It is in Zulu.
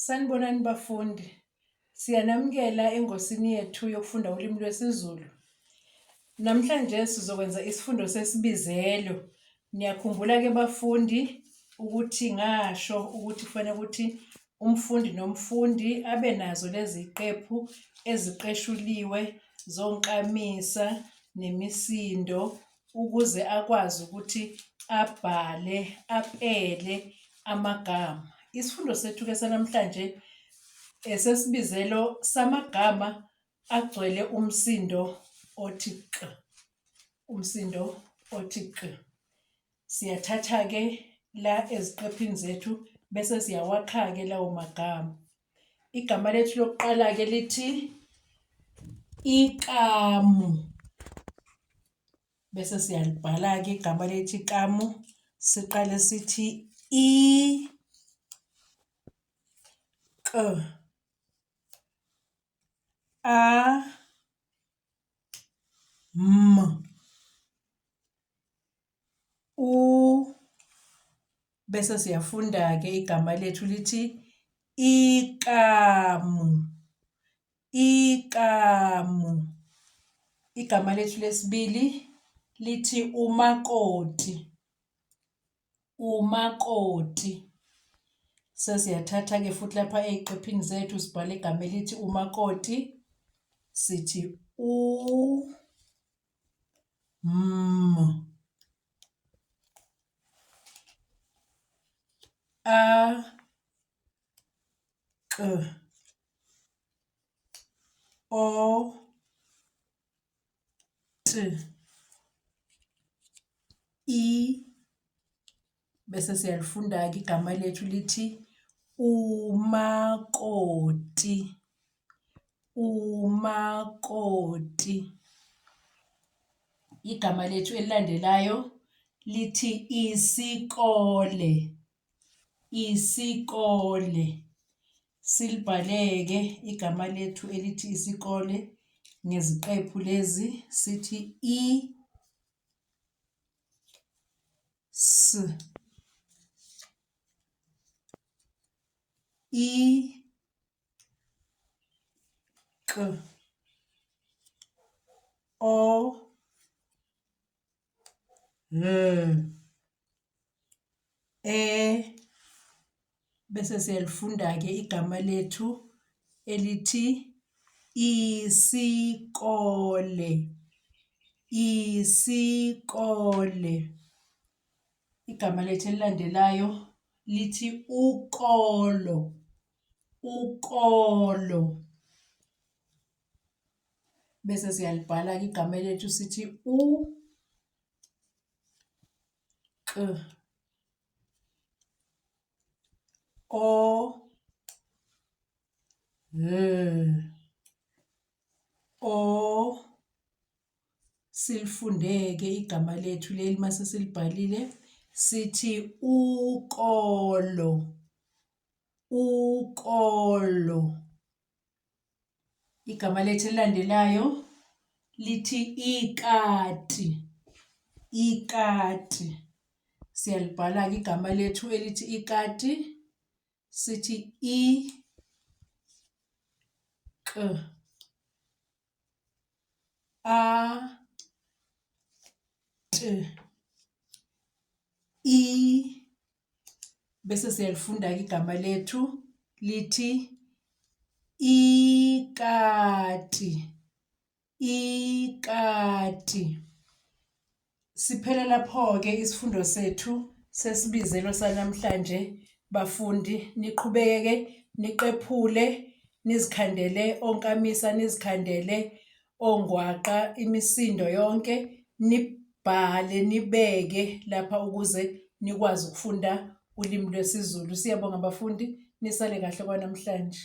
Sanibonani bafundi. Siyanamukela engosini yethu yokufunda ulimi lwesiZulu. Namhlanje sizokwenza isifundo sesibizelo. Niyakhumbula-ke bafundi ukuthi ngasho ukuthi kufanele ukuthi umfundi nomfundi abe nazo lezi ziqephu eziqeshuliwe zonkamisa nemisindo ukuze akwazi ukuthi abhale, apele amagama. Isifundo sethu-ke sanamhlanje esesibizelo samagama agcwele umsindo othi k, umsindo othi k. Siyathatha-ke la eziqephini zethu bese siyawakha-ke lawo magama. Igama lethu lokuqala-ke lithi ikamu. Bese siyalibhala-ke igama lethu ikamu, siqale sithi i k a m u. Bese siyafunda-ke igama lethu lithi ikamu, ikamu. Igama lethu lesibili lithi umakoti, umakoti. Sesiyathatha-ke futhi lapha ey'qephini zethu sibhale igama elithi umakoti, sithi u m a k o t i. Bese siyalifunda-ke igama lethu lithi umakoti, umakoti. Igama lethu elilandelayo lithi isikole, isikole. Silibhale-ke igama lethu elithi isikole ngeziqephu lezi sithi i s i k o l e. Bese siyalifunda-ke igama lethu elithi isikole, isikole. Igama lethu elilandelayo lithi ukolo, ukolo. Bese siyalibhala-ke igama lethu sithi u k o l o. Silifundeke igama lethu leli mase silibhalile sithi ukolo, ukolo. Igama lethu elilandelayo lithi ikati, ikati. Siyalibhala-ke igama lethu elithi ikati, sithi i k a t i. Bese siyalifunda-ke igama lethu lithi ikati, ikati. Siphela lapho-ke isifundo sethu sesibizelo sanamhlanje bafundi. Niqhubeke-ke niqephule nizikhandele onkamisa, nizikhandele ongwaqa, imisindo yonke nibhale nibeke lapha ukuze nikwazi ukufunda ulimi lwesiZulu. Siyabonga bafundi, nisale kahle kwanamhlanje.